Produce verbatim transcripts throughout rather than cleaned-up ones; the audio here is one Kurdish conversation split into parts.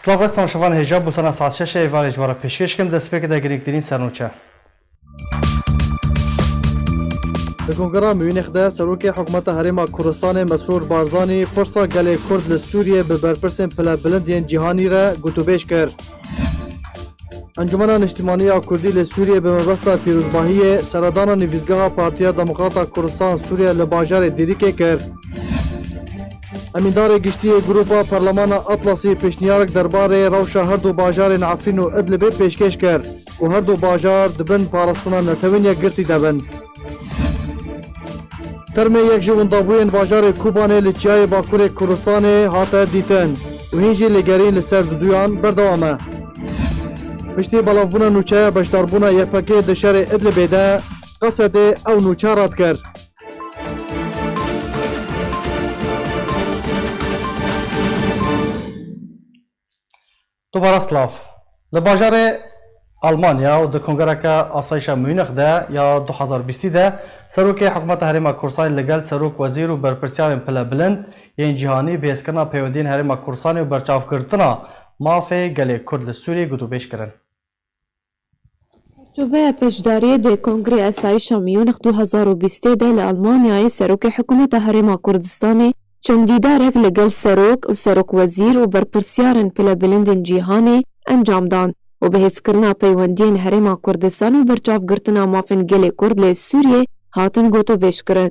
Silav rast temaşevanê hêja, bultena saet şeş ê êvarê ji we re pêşkêş kim, destpêkê de girîngtirîn sernûçe. Li Kongera Munîx de Serokê Hikûmeta Herêma Kurdistanê Mesrûr Barzanî pirsa gelê Kurd li Sûriyê bi berpirsên pilebilind yên cîhanî re gotûbêj kir. Encûmena Niştimanî ya Kurdî li Sûriyê bi mebesta pîrozbahiyê seredana nivîsgeha Partiya Demokrata Kurdistan Sûriye li bajarê Dêrikê kir. Emîndarê Giştî yê Grupa Parlemana Atlasî pêşniyarek derbarê rewşa her du bajarên Efrîn û Idlibê pêşkêş kir ku her du bajar di bin parastina Netewên Yekgirtî de bin. Termê yek ji windabûyên bajarê Kobanê li çiyayê Bakurê Kurdistanê hate dîtin û hîn jî lêgerîn li ser duduyan berdewam e. Piştî belavbûna nûçeya beşdarbûna Y P G di şerê Idlibê de, Qesedê ew nûçe red kir. Dubare silav. Li bajarê Almanya û di Kongereke Asayişa Munîx de ya du hezar bîstî de, Serokê Hikûmeta Herêma Kurdistanê li gel Serok, Wezîr û berpirsiyarên pilebilind yên cîhanî bi hêzkirina peywendiyên Herêma Kurdistanê û berçavgirtina mafê gelê Kurd li Sûriyê gotûbêj kirin. Çareserkeviya pêşdariyê di Kongrê Asayişa Miyûnix du hezar û bîstê de li Almanyayê Serokê Hikûmeta Herêma Kurdistanê çend dîdarek li gel Serok û Serokwezîr û berpirsiyarên pilebilindên cîhanê encam dan û bi hêzkirina peywendiyên Herêma Kurdistan û berçavgirtina mafên gelê Kurd lê Sûriyê hatin gotûbêjkirin.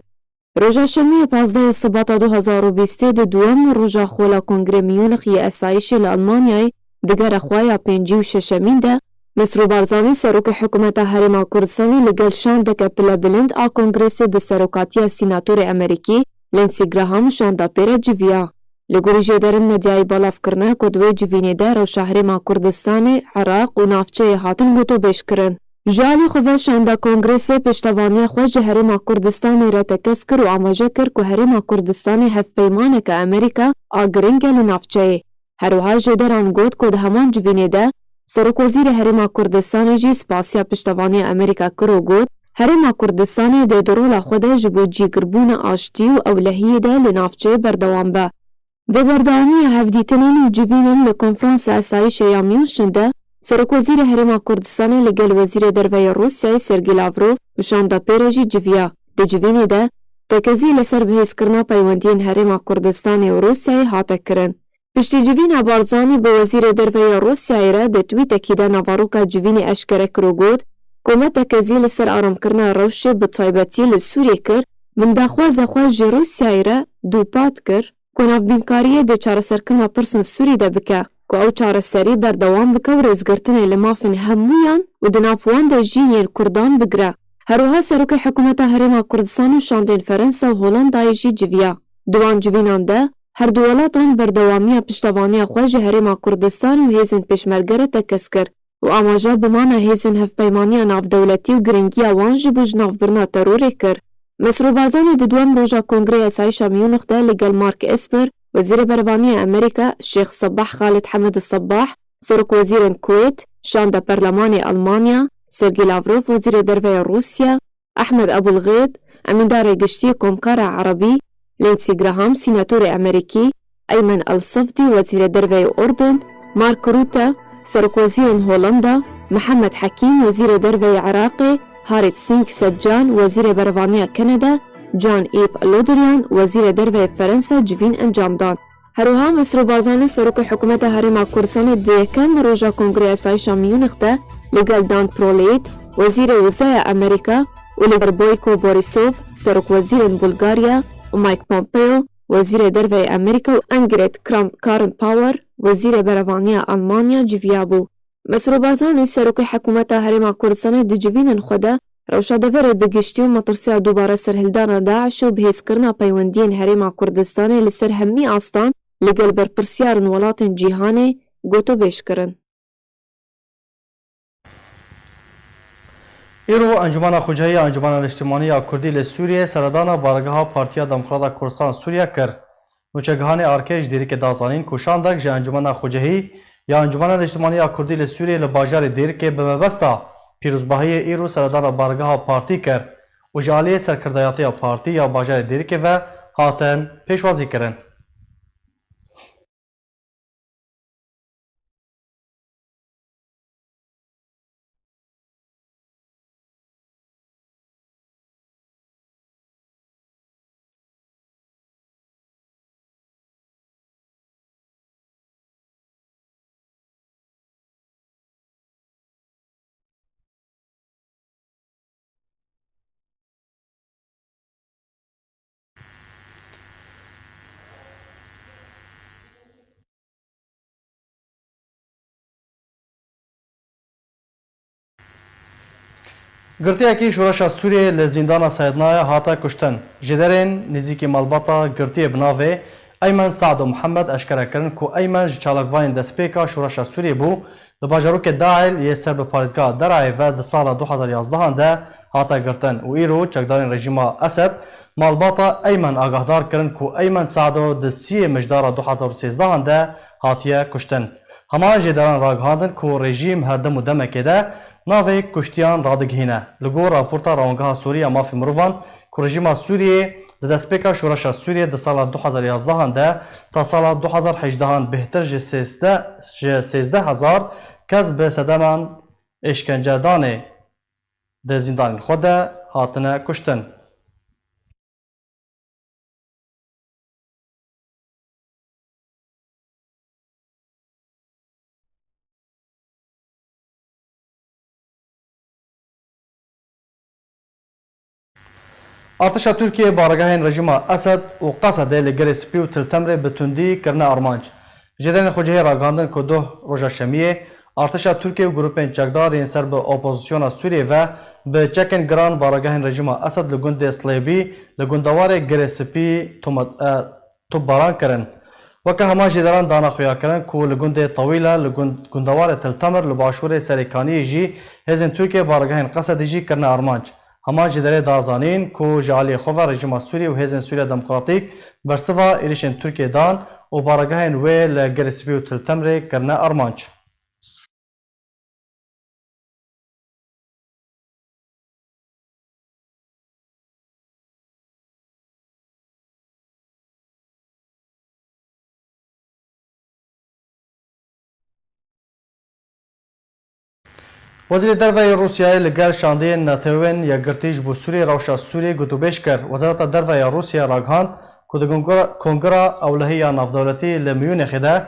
Roja şemiyê pazdehê Sibata du hezar û bîstê di duwem roja xola Kongrê Miyûnix yê Esayişê li Almanyayê digere xwe ya pêncî û şeşemîn de, Mesrûr Barzanî Serokê Hikûmeta Herêma Kurdistanê li gel şandeke pilebilind a Kongresê bi serokatiya Sînatorê Amerîkî Lindsey Graham û şanda pê re civiya. Li gorî jêderên medyayê belav kirine ku di wê civînê de rewşa Herêma Kurdistanê, Iraq û navçeyê hatin gotûbêj kirin. Ji alî xwe ve şanda Kongresê piştevaniya xwe ji Herêma Kurdistanê re tekez kir û amaje kir ku Herêma Kurdistanê hevpeymaneke Amerîka a giring e li navçeyê. Her wiha jêderan got ku di heman civînê de Serokwezîrê Herêma Kurdistanê jî spasiya piştevaniya Amerîka kir û got, Herêma Kurdistanê dê di rola xwe de ji bo cîgirbûna aştî û ewlehiyê de li navçeyê berdewam be. Di berdewamiya hevdîtinên û civînên li Konferansa Esayîşê ya München de, Serokwezîrê Herêma Kurdistanê li gel Wezîrê Derve yê Rûsyayê Sergî Lavrov û şanda pê re jî civiya. Di civînê de, tekezî li ser bihêzkirina peywendiyên Herêma Kurdistanê û Rûsyayê hate kirin. Piştî civîna Barzanî bi Wezîrê Derve yê Rûsyayê re di twîtekî de navaroka civînê eşkere kir û got, ku me tekezî li ser aramkirina rewşê bi taybetî li Sûriyê kir, min daxwaza xwe ji Rûsyayê re dûpat kir, ku navbînkariyê di çareserkirina pirsên Sûrî de bike, ku ew çareserî berdewam bike û rêzgirtinê li mafên hemûyan û di nav wan de jî yên Kurdan bigire. Her wiha Serokê Hikûmeta Herêma Kurdistan û şandên Ferensa û Holandayê jî civiya. Di wan civînan de, her du welatan berdewamiya piştevaniya xwe ji Herêma Kurdistan û hêzên pêşmerge re tekez kir. û amaje bimana hêzên hevpeymaniya navdewletî û giringiya wan ji bo jinavbirina terorê kir. Mesrûr Barzanî di duwem roja Kongrê Esayîşa Miyûnix de li gel Mark Esper, Wezîrê Berevaniya Amerîka, Şêx Sebah Xalid Hemed Sebah, Serokwezîrên Kuwêt, Şanda Perlemanê Almanya, Sergî Lavrov, Wezîrê Derve ya Rûsya, Ehmed Ebulxêt, Emîndarê Giştî Komkara Erebî, Lindsey Graham, Sînatorê Amerîkî, Eymen El Sifdî, Wezîrê Derve yê Urdun, Mark Rutte, Serokwezîrên Holanda, Mihemed Hekîm, Wezîrê Derve yê Iraqê, Harit Singh Sedcan, Wezîrê Berevaniya Kanada, Jean-Yves Le Drian, Wezîrê Derve yê Ferensa civîn encam dan. Her wiha Mesrûr Barzanî Serokê Hikûmeta Herêma Kurdistanê di yekem roja Kongrê Esayîşa Miyûnix de li gel Dan Proleît, Wezîrê Wizaya Amerîka û li gel Boyko Borisov, Serokwezîrên Bulgarya û Mike Pompeo, Wezîrê Derve yê Amerîka û Ingrid Kramp-Karrenbauer, Wezîrê Berevaniya Almanya civiyabû. Mesrûr Barzanî Serokê Hikûmeta Herêma Kurdistanê di civînên xwe de rewşa deverê bi giştî û metirsiya dubare serhildana DAIŞ û bihêzkirina peywendiyên Herêma Kurdistanê li ser hemî astan li gel berpirsiyarên welatên cîhanê gotûbêj kirin. Îro Encûmena Xuceyî ya Encûmena Niştimanî ya Kurdî li Sûriyê seredana bargeha Partiya Demokrata Kurdistan Sûriye kir. Nûçegihanê Arkê ji Dêrikê da zanîn ku şandek ji Encûmena Xucehî ya Encûmena Niştimanî ya Kurdî li Sûriyê li bajarê Dêrikê bi mebesta pîrozbahiyê îro seredana bargeha partî kir û ji aliyê serkirdayatiya partî ya bajarê Dêrikê ve hatin pêşwazî kirin. Girtiyekî Şoreşa Sûriyê li zîndana Seydnayê hate kuştin. Jêderên nêzîkî malbata girtiyê bi navê Eymen Sado Mihemed eşkere kirin ku Eymen ji çalakvanên destpêka Şoreşa Sûriyê bû, li bajarokê Dail yê ser bi parêzgeha Derayê ve di sala du hazar yazdehan de hate girtin û îro çekdarên rejîma Esed malbata Eymen agahdar kirin ku Eymen Sado di siyê Mijdara du hazar û sêzdehan de hatiye kuştin. Hema jêderan ragihandin ku rejîm her dem û demekê de navê kuştiyan radigihîne. Li gor raporta Rawangeha Sûrî ya Mafê Mirovan ku rejîma Sûriyê di destpêka Şoreşa Sûriyê di sala du hazar yazdehan de ta sala du hazar hejdehan bêhtir ji sêzdeh, ji sêzdeh hezar kes bi sedeman êşkencedanê di zîndanên xwe de hatine kuştin. Artêşa Tirkiyê baregehên rejîma Esed û Qesedê li Girê Spî û Til Temrê bi tundî kirine armanc. Jêderên xwecihê ragihandin ku duh roja Şemiyê, artêşa Tirkiyê û grûpên çekdar yên ser bi opozisyona Sûriyê ve bi çekên giran baregehên rejîma Esed li gundê Slêbî li gundewarê Girê Spî tomet, e, topbaran kirin. Weke hema jêderan dane xuyakirin ku li gundê Tewîle li gund, gundewarê Til Temir li başûrê Serêkaniyê jî hêzên Tirkiyê baregehên Qesedê jî kirine armanc. Hema jêderê da zanîn ku ji aliyê xwe ve rejîma Sûriyê û Hêzên Sûriya Demokratîk bersiva êrişên Tirkiyê dan û baregehên wê li Girê Spî û Til Temrê kirine armanc. Wezîrê Derve yê Rûsyayê li gel şandiyên Netewên Yekgirtî ji bo Sûriyê rewşa Sûriyê gotûbêj kir. Wezareta Derve ya Rûsya ragihand ku di kongra, kongra ewlehî ya navdewletî li Miyûnexê de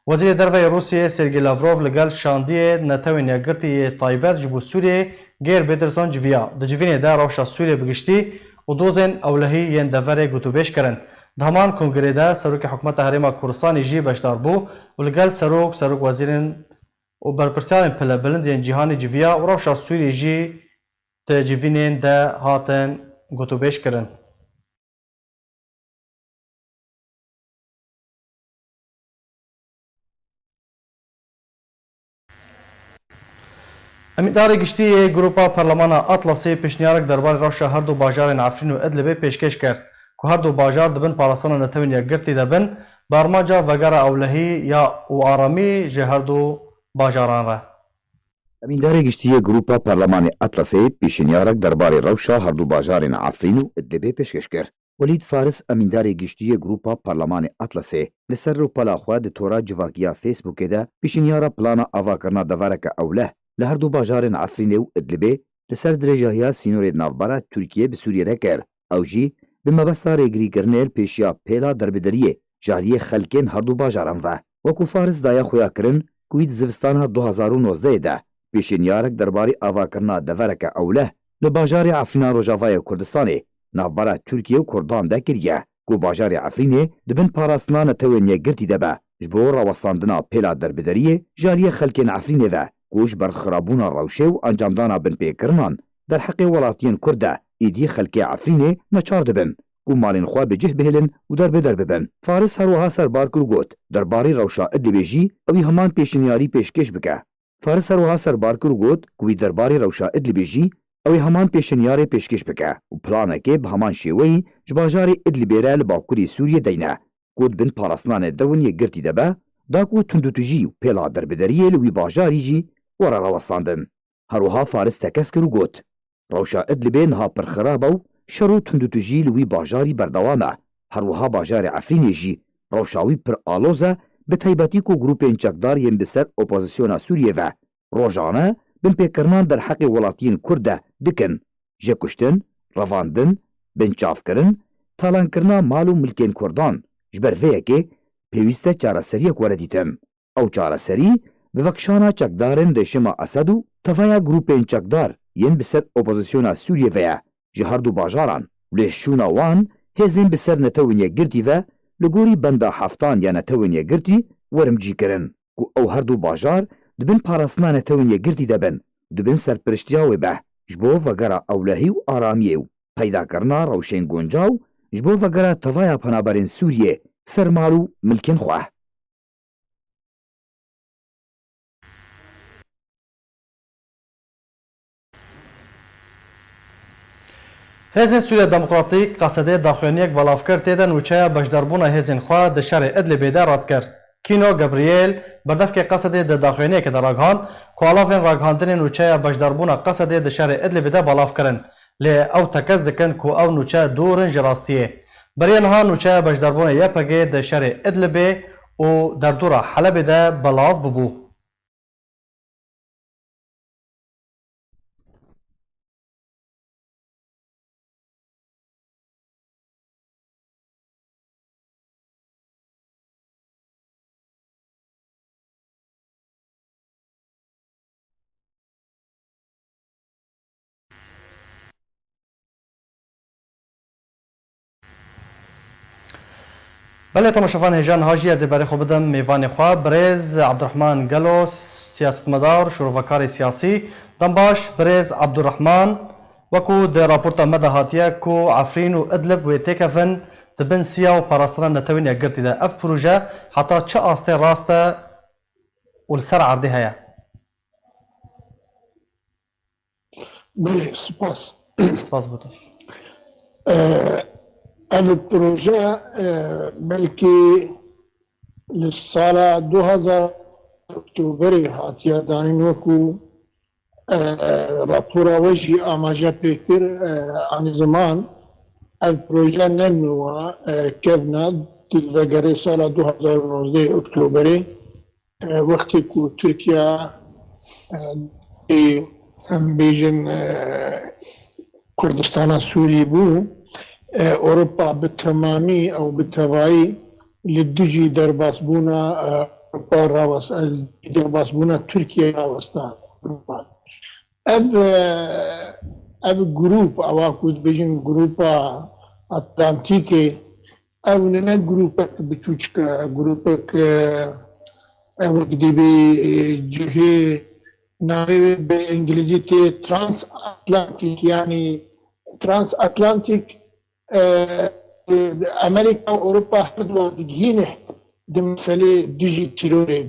Wezîrê Derve yê Rûsiyê Sergey Lavrov li gel şandiyê Netewên Yekgirtî yê taybet ji bo Sûriyê Geir Pedersen civiya. Di civînê de rewşa Sûriyê bi giştî û dozên ewlehî yên deverê gotûbêj kirin. Di heman kongrê de Serokê Hikûmeta Herêma Kurdistanê jî beşdar bû û li gel serok, serokwezîrên û berpirsiyarên pilebilind yên cîhanê civiya û rewşa Sûriyê jî di civînên de hatin gotûbêj kirin. Emîndarê Giştî yê Grupa Parlemana Atlasê pêşniyarek derbarê rewşa her du bajarên Efrîn û Idlibê pêşkêş kir, ku her du bajar di bin parastina Netewên Yekgirtî de bin, bi armanca vegera ewlehî ya û aramî ji her du bajaran re. Emîndarê Giştî yê Grupa Parlemanê Atlasê pêşniyarek derbarê rewşa her du bajarên Efrîn û Idlibê pêşkêş kir. Welîd Faris, emîndarê giştî yê Grupa Parlemanê Atlasê, li ser rûpela xwe di tora civakiya Facebookê de pêşinyara plana avakirina devereke ewleh li her du bajarên Efrînê û Idlibê li ser dirêjahiya sînorê navbera Tirkiyê bi Sûriyê re kir. Ew jî bi mebesta rêgirîkirinê li pêşiya pêla derbideriyê ji aliyê xelkên her du bajaran ve. Wekû Faris daye xuyakirin ku wî di zivistana du hazar û nozdehê de pêşinyarek derbarê avakirina devereke ewleh li bajarê Efrîna Rojavayê Kurdistanê, navbera Tirkiye û Kurdan de kiriye, ku bajarê Efrînê di bin parastina Netewên Yekgirtî de be, ji bo rawestandina pêla derbideriyê ji aliyê xelkên Efrînê ve, ku ji ber xirabûna rewşê û encamdana binpêkirinan derheqê welatiyên Kurd de, êdî xelkê Efrînê neçar dibin, ku malên xwe bi cih bihêlin û derbider bibin. Faris her wiha serbar kir û got, derbarê rewşa Idlibê jî ew ê heman pêşinyarî pêşkêş bike. Faris her wiha serbar kir û got ku wî derbarê rewşa Idlibê jî ew ê heman pêşinyarê pêşkêş bike û planekê bi heman şêweyî ji bajarê Idlibê re li bakurê Sûriyê deyne, ku di bin parastinanê Netewên Yekgirtî de be, da ku tundûtijî û pêla derbideriyê li wî bajarî jî were rawestandin. Her wiha Faris tekez kir û got, rewşa Idlibê niha pir xirab e û şer û tundûtijî li wî bajarî berdewam e. Her wiha bajarê Efrînê jî rewşa wî pir aloz e, bi taybetî ku grûpên çekdar yên bi ser opozisyona Sûriyê ve rojane binpêkirinan derheqê welatiyên Kurd de dikin. Jêkuştin, revandin, binçavkirin, talankirina mal û milkên Kurdan, ji ber vê yekê pêwîst e çareseriyek were dîtin. Ew çareserî bi vekişana çekdarên rejîma Esed û tevaya grûpên çekdar yên bi ser opozisyona Sûriyê ve ye ji her du bajaran û lê şûna wan hêzên bi ser Netewên Yekgirtî ve li gorî benda heftan ya Netewên Yekgirtî werimcî kirin ku ew her du bajar di bin parastina Netewên Yekgirtî de bin, di bin serpiriştiya wê be. ji bo vegera ewlehî û aramiyê û peydakirina rewşên guncaw ji bo vegera tevaya penaberên Sûriyê ser mal û milkên xwe. Hêzên Sûriya Demokratîk, Qesedê, daxuyaniyek belav kir, tê de nûçeya beşdarbûna hêzên xwe di şerê Idlibê de red kir. Kîno Gabriel, berdevkê Qesedê, di daxuyaniyekê de ragihand ku alavên ragihandinê nûçeya beşdarbûna Qesedê di şerê Idlibê de belav kirin, lê ew tekez dikin ku ew nûçe dûr in ji rastiyê. Beriya niha nûçeya beşdarbûna Y P G di şerê Idlibê û derdora Helebê de belav bibû. Belê, temaşevan hêja, niha jî ez ê berê xwe bidim mêvanê xwe, birêz Abdurrahman Gelo, siyasetmedar, şîrovekarê siyasî. Dem baş, birêz Abdurrahman, wekû di raporta me de hatiye ku Efrîn û Idlib wê têkevin, di bin siya û parastina Netewên Yekgirtî de. Ev proje heta çi astê rast e û li ser erdê heye? Belê, spas. Spas bo te. Ev proje, e, belkî li sala du hazar Oktoberê hatiye danîn, wekû, e, rapora we jî amaje pê kir, e, anî ziman. Ev proje ne nû e, kevna, di vegerê sala du hazar û nozdeh Oktoberê, e, wextê ku Tirkiye, e, ê, em bêjin, e, Kurdistana Sûrî bû, e, Ewropa bi temamî ew bi tevayî li dijî derbasbûna, e, Ewropa rawest-, e, derbasbûna Tirkiye rawesta Ewropa. Ev, e, ev grûp, ewa ku dibêjin grûpa Atlantîkê, ew ne grûpek biçûçik e, grûpek, e, ew wek dibê, e, cihê navê wê bi îngilîzî tê Transatlantic, yanî Transatlantic, e, e, Amerîka û Ewropa her du digihîne di meselê dijî terorê.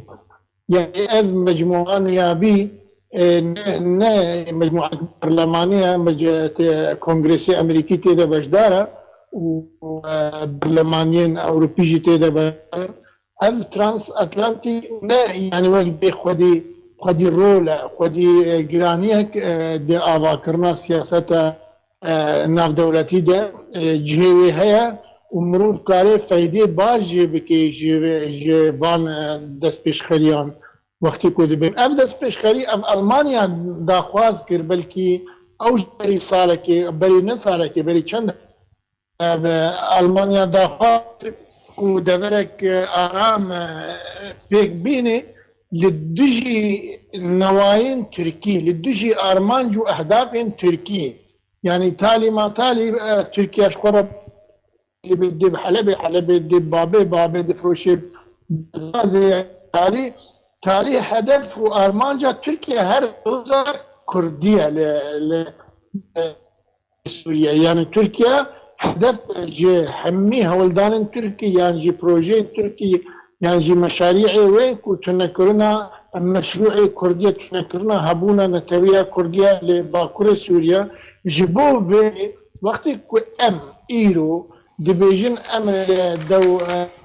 Yani ev mecmua niyabî, e, ne, ne mecmuayek berlemanî ye, mec-, te-, Kongresê Amerîkî tê de beşdar e û, e, berlemaniyên Ewropî jî tê de beşdar in. Ev transatlantîk ne, yani wek bê xwedî, xwedî rol e, xwedî, e, giraniyek, e, di avakirina siyaseta, e, navdewletî de, e, cihê wê heye û mirov kare feydê baş jê bike ji, ji van, e, destpêşxeriyan wextê ku dibin. Ev destpêşxerî, ev Almanya daxwaz kir, belkî ew ji berî salekê, berî ne salekê, berî çend, e, Almanya daxwaz kir ku deverek, e, aram, e, pêk bîne li dijî newayên Tirkî, li dijî armanc û ehdafên Tirkî. Yani talî ma talî, e, Tirkiye ji xwe re dê bi Helebê, Helebê dê Babê, Babê difiroşê Gazê. Talî, talî hedef û armanca Tirkiye her doza Kurdî ye li, li, e, Sûriye. Yani Tirkiye hedef ji hemî hewldanên Tirkî yan jî projeyên Tirkî yan jî meşarî'ê wê ku tunekirina meşrû'ê Kurdî ye, tunekirina hebûna netewiya Kurdî ye li Bakurê Sûriye. Ji bo vê wextê ku em îro dibêjin em li dew,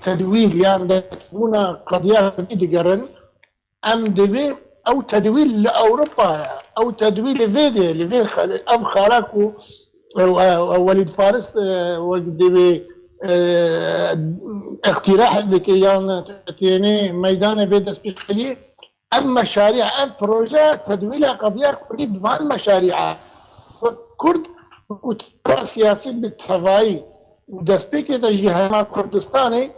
tedwîr yan destbûna qediya Kurdî digerin, em divê ew tedwîr li Ewropa ye. Ew tedwîr li vê de, li vê xe-, ev xala ku, e, e, Welîd Faris, e, wek divê, e, îqtîrah dike yan têne meydanê vê destpêşxeriyê, ev meşarî, ev proje tedwîla qediya Kurdî di van meşarîa wek Kurd û tevgera siyasî bi tevayî û destpêkê de jî hema Kurdistanê,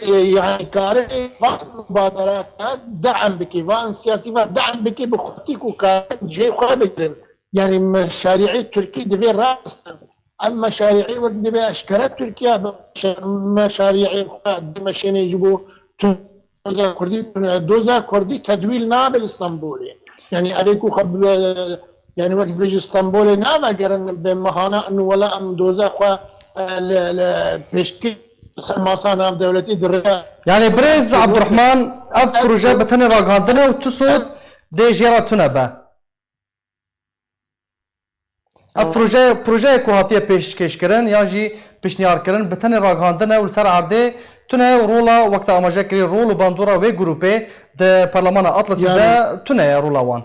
e, yani kare van mubaderata de'm bike, van siyasî van de'm bike bi xurtî ku karin cihê xwe bigirin. Yani meşarî'ê Tirkî divê rawestin. Ev meşarî'ê wek divê eşkere Tirkiye bi meşe-, meşarî'ê xwe dimeşêne ji bo tu-, doza Kurdî, doza Kurdî tedwîl nabe li Stenbolê. Yani evê ku xwe bi-, Yani wek dibêjî Stenbolê navegerin bi mehana û wela em doza xwe, e, li, li pêşkê ser masa navdewletî dirêya. Yani birêz Abdurrahman, ev proje bi tenê ragihandin e û tu sot dê jê re tune be. Ev proje, projeyê ku hatiye pêşkêşkirin yan jî pişniyarkirin bi tenê ragihandin e û li ser erdê tune ye û rola, wek te amaje kirî, rol û bandora wê grûpê di Parlemana Atlasî de tune ye rola wan.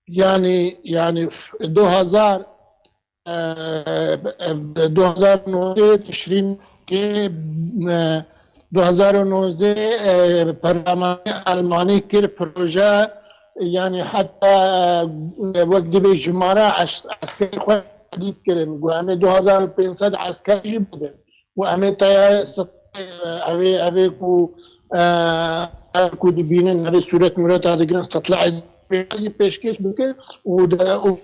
Yani, yani du hazar, e, du hazar nozdeh Tişrîn ki, e, du hazar nozdeh, e, perlemanê Almanî kir proje, yani heta, e, wek dibê jimara es-, eskerê xwe dît kirin. Got, em ê du hazar û pênc sed esker jî bidin. Û em ê teyarê sitlayê, ev ê, ev ê ku, e, ev ku dibînin, ev ê sûret mûreta digirin, sitlayê jî pêşkêş bikin û de, û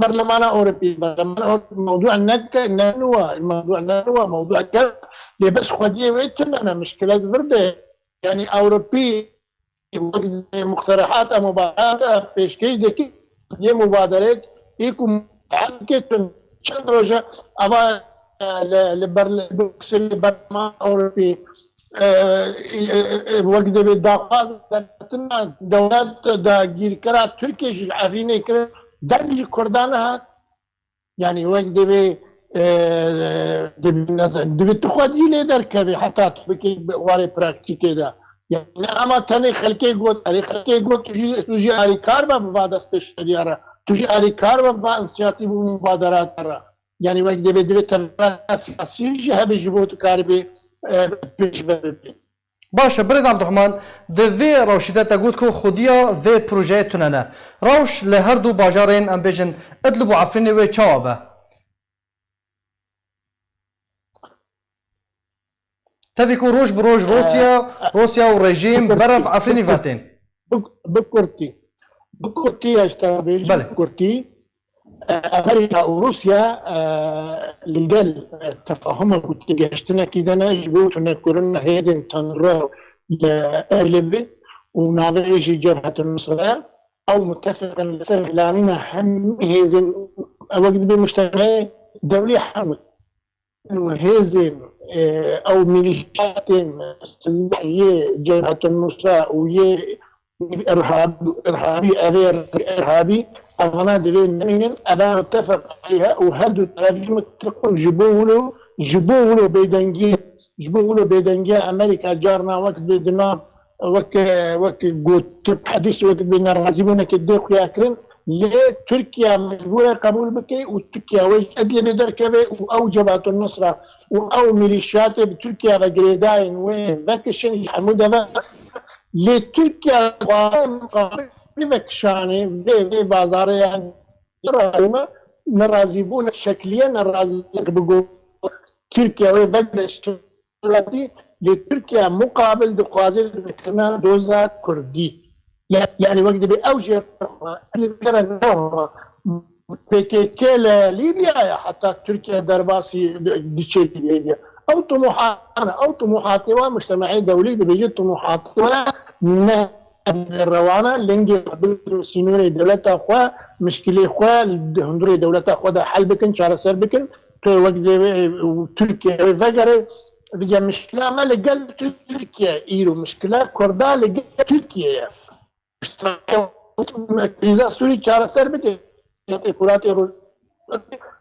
Berlemana Ewropî, Berlemana Ewropî mewdû neke, ne nû e, mewdû ne nû e, mewdû ger, lê bes xwediyê wê tune ne, mişkile di vir de ye. Yani Ewropî wek muqterehat e, mubaderat e, pêşkêş dikî, yê mubaderêt ê ku muqterehat dikin, çend roje ava, e, li, li ber, li Brukselê Berlema Ewropî, e, e, e, e, wek dibê daxwaz derketina dewlet dagîrkera Tirkiyê jî ji Efrînê kirin, deng ji Kurdan nehat. Yani wek divê, e, divê, divê tu xwedî lê derkevê heta tu bikî warê praktîkê de. Yani ne ama tenê xelkê got, erê xelkê got tu jî, tu jî arîkar be bi va destpêşeriya re. Tu jî arîkar be bi va însiyatîf û mubaderata re. Yani wek divê, divê tevgera siyasî jî hebe ji bo tu karibê, e, pêş ve bibê. Baş e, birêz Abdurrahman, di vê rewşî de te got ku xwediya vê projeyê tune ne. Rewş li her du bajarên, em bêjin, Idlib û Efrînê wê çawa be? Tevî ku roj bi roj Rûsya, Rûsya û rejîm berev Efrînî ve tên. Bi, bi kurtî. Bi kurtî ez te bêjim, Belê. Bi kurtî. E, Amerîka û Rûsya, e, li gel, e, tefahuma ku têgihiştinekî de ne ji bo tunekirina hêzên tundrew li Idlibê û navê wê jî Cebhetun Nusre, ew mutefiqin li ser hilanîna hemî hêzên, ew wek dibê mujtemeyê dewlî hemû. Hêzên, e, ew mîlîşyatên silah yê Cebhetun Nusra û yê irhab-, irhabî, evê irhabî, evana divê nemînin, eva muttefeq aleyh e û her du teref jî muttefeq in ji bo wilo, ji bo wilo bêdengiyê, ji bo wilo bêdengiya Amerîka carna wek bi di nav, wek, wek gotib hedîs, wek bi nerazîbûnekê dê xuya kirin, lê Tirkiye mecbûr e qebûl bike û Tirkiye wê ji Idlibê derkeve û ew Cebhatun Nusra û ew mîlîşyatê bi Tirkiye ve girêdayên wê vekişin ji hemû deve. Lê Tirkiye dixwaze miqabil vekişanê vê, vê bazarê, yani nerazîbûn, nerazîbûn şekliye, nerazîbûn bi got Tirkiye wê vegire welatî, lê Tirkiye muqabil dixwaze vekirina doza Kurdî. Ya-, yani wek dibê ew jê re P K K li Lîbyayê, heta Tirkiye derbasî di-, diçe Lîbyayê. Ew tumuhatane, ew tumuhatê wa mujtemeyê dewlî dibêje tumuhatê wa ne rewana, lingê xwe bi sînorê dewleta xwe, mişkilê xwe li hundirê dewleta xwe de hel bikin, çareser bikin. Tu wek dê wê, û Tirkiye wê vegere, vêca mişkila me li gel Tirkiye, îro mişkila Kurda li gel Tirkiye ye. Krîza Sûrî çareser bike. Furatê Rû-,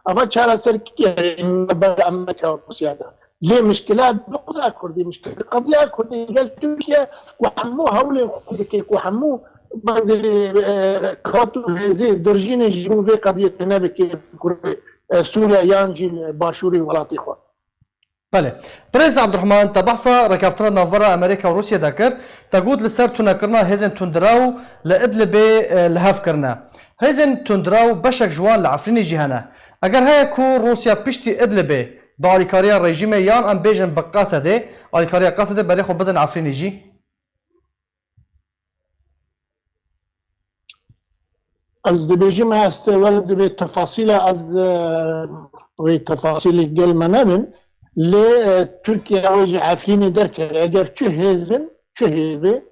ava çareser kiriye ber Amerîka û Rûsya de. Lê mişkila doza Kurdî, mişkila qediya Kurdî li gel Tirkiye ku hemû hewlên xwe dike, ku hemû, e, kat û hêzê dirjînê ji bo vê qediyê tune bike, Kur-, e, Sûriye yan jî başûrê welatê xwe. Belê. Birêz Abdurrahman, te behsa rêkeftina navbera Amerîka û Rûsya de kir. Te got li ser tunekirina hêzên tundrew li Idlibê, e, li hev kirine. Hêzên tundrew beşek ji wan li Efrînê jî hene. Eger heye ku Rûsya piştî Idlibê bi alîkariya rejîmê yan em bêjin bi Qasedê, alîkariya Qasedê berê xwe bidin Efrînê jî? Ez dibêjim, ez te wek dibê tefasîla ez, e, wê tefasîlê gel me nebin. Lê, e, Tirkiye wê ji Efrînê derkeve. Eger çi hêz bin, çi hêz bê,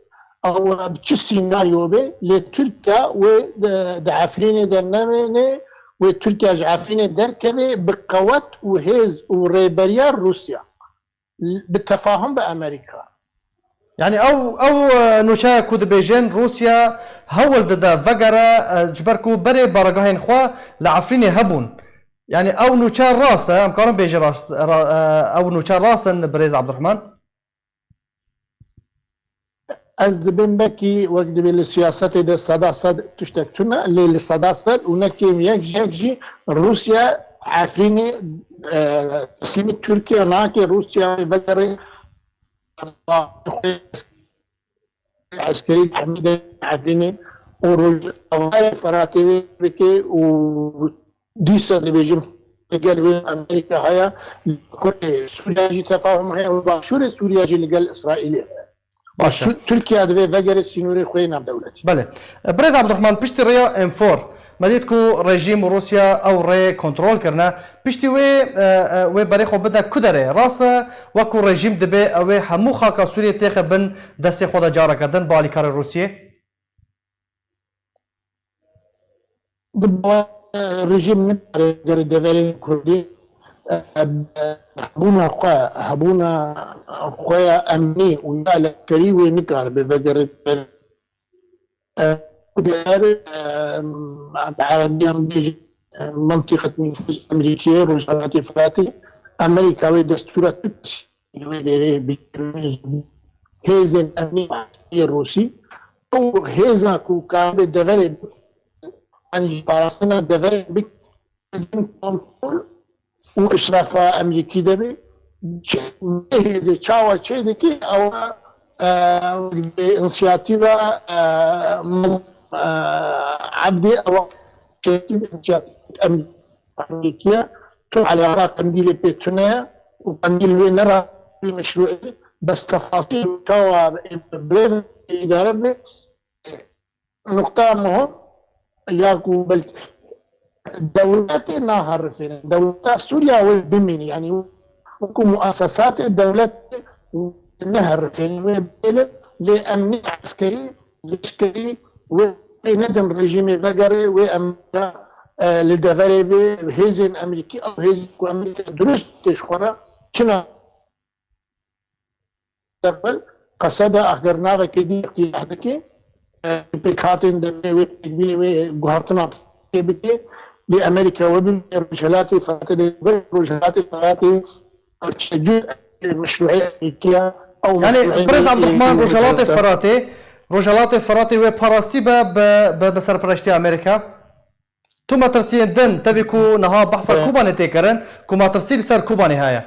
Ew bi çi sînaryo be, lê Tirkiye wê di, di Efrînê de nemêne, wê Tirkiye ji Efrînê derkeve bi qewet û hêz û rêberiya Rûsya. Bi tefahum bi Amerîka. Yanî ew, ew e, nûçeya ku dibêjin Rûsya hewl dide vegere, e, ji ber ku berê baragahên xwe li Efrînê hebûn. Yanî ew nûçe rast e, em karin bêjin rast, ra, e, ew nûçe rast in birêz Abdurrahman? Ez dibêm belkî wek dibê li siyasetê de seda sed tiştek tune, lê li seda sed û ne kêm yek ji yek jî Rûsya Efrînê, e, teslîmî Tirkiye nake, Rûsya wê vegerê eskerî hemî de Efrînê û Rojavayê Feratê wê bike û dîsa dibêjim li gel wê Amerîka heye, li kurê Sûriya jî tefahum heye û başûrê Sûriya jî li gel Îsraîlê heye. Baş e. Sû-, Tirkiye divê vegere sînorê xwe yê navdewletî. Belê. Birêz Abdurrahman, piştî rêya Enfor, me dît ku rejîm û Rûsya ew rê kontrol kirine. Piştî wê, e, e, wê berê xwe bide ku derê? Rast e, wek ku rejîm dibê ew ê hemû xaka Sûriyê têxe bin destê xwe de careke din bi alîkarê Rûsiyê? Di bawer rejîm nikare vegere deverên Kurdî, e, e, hebûna xwe, hebûna xwe ya emnî û ya leşkerî wê nikare vegere deverên, e, dever, e, bi erebî em bêjin, e, منطقة نفوذ Amerîkiyê, Rojhelatê Firatê, Amerîka wê destûra Tirkiyê li wê derê bigihîne ji bo hêzên emnî û eskeriyê Rûsî. Ew hêza ku karibe deverê, yanî ji parastina deverê bike bin kontrol û îşrafa Amerîkî de be. Çi, vê hêzê çawa çê dike, ewa, e, însiyatîfa, e, Mez-, e, Ebdî, ewa çêtî însiyatîf Amerîkî ye. Tu eleqa Qendîlê pê tune ye û Qendîl wê nera meşrû e. Bes tefasîl çawa bi rê ve îdare be, nuqta muhim ya ku belkî dewletê naherifêne. Dewleta Sûriya wê bimîne. Yanî wekû muesesatê dewletê neherifêne. Wê bêlin lê emnî eskerî, leşkerî wê, wê nedin rejîmê vegere, wê Amerîka, e, li deverê be, hêzên Amerîkî, ew hêzên ku Amerîka dirust tê ji xwe re çina Qeseda eger navekê din îftîtah dike, e, pêkhatên demê wê têkbînê wê guhertina tê bike, lê Amerîka we bimîne Rojhelatê Feratê lê be, Rojhelatê Feratê parçecûz meşrûê Amerîkî ye, ew Yanî meşrûê birêz Amerîkî Abdurrahman, yê Rojhelatê Rojhilata. Feratê, Rojhelatê Feratê wê parastî be bi, bi, bi serpereştiya Amerîka? Tu metirsiyên din, tevî ku niha behsa Kobanê tê kirin, ku metirsî li ser Kobanê heye.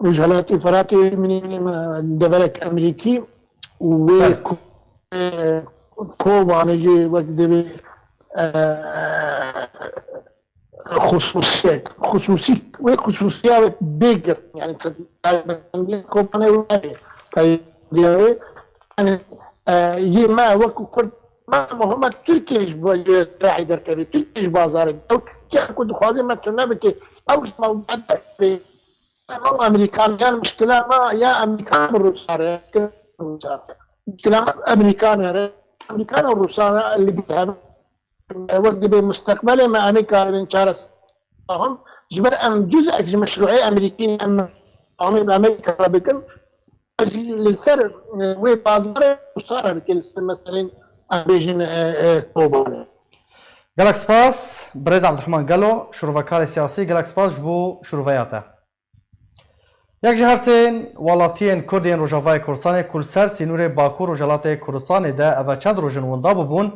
Rojhelatê Firatê minî minî me deverek Amerîkî û wê Belê. Ko-, e, Kobanê jî wek divê, e, xusûsiyek, xusûsî, wê xusûsiya wê bê girtin, yanî taybetmendiya Kobanê wê heye, taybetmendiya wê, yanî, e, yê me wekû Kurd, me muhim e Tirkiye ji bo-, ji rayê derkeve, Tirkiye ji bazarê, ew Tirkiye ku dixwaze me tune bike, ew ji me derkeve. Em ew Amerîkan, yan mişkila me ya Amerîkan bi Rûsan re, mişkila me bi Rûsan re, mişkila me Amerîkan re, Amerîkan û Rûsan re li bir hev. Wek dibê musteqbelê me em ê karibin çareser. Fahim, ji ber em cuzek ji meşrûê Amerîkî ne, em fahmê bi Amerîka re bikin, jî li ser, e, wê bazarê Rûsa re bikin, li ser meselên em bêjin, e, e, Kobanê. Gelek spas, birêz Abdurrahman Gelo, şîrovekarê siyasî, gelek spas ji bo şîroveya te. Yek ji hersên welatiyên Kurd yên Rojavayê Kurdistanê ku li ser sînorê Bakur Rojhilatê Kurdistanê de eve çend roj in winda bûbûn,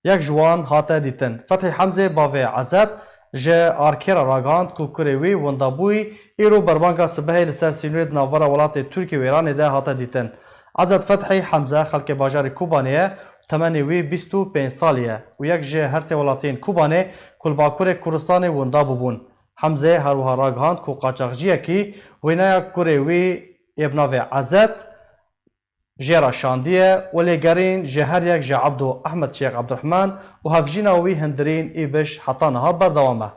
yek ji wan hate dîtin. Fethî Hemzê bavê Ezet ji Arkê re ragihand ku kurê wî windabûyî îro berbanga sibehê li ser sînorê di navbera welatê Tirkiye û Îranê de hate dîtin. Ezet Fethî Hemze xelkê bajarê Kobanê ye û temenê wî bîst û pênc salî ye û yek ji hersê welatiyên Kobanê ku li Bakurê Kurdistanê winda bûbûn. Hemzê her wiha ragihand ku qaçaxciyekî wêneya kurê wî yê bi navê Ezet jê re şandiye û lêgerîn ji her yek ji Ebdo Ehmed Şêx Ebdurehman û hevjîna wî Hindirîn Îbiş heta niha berdewam e.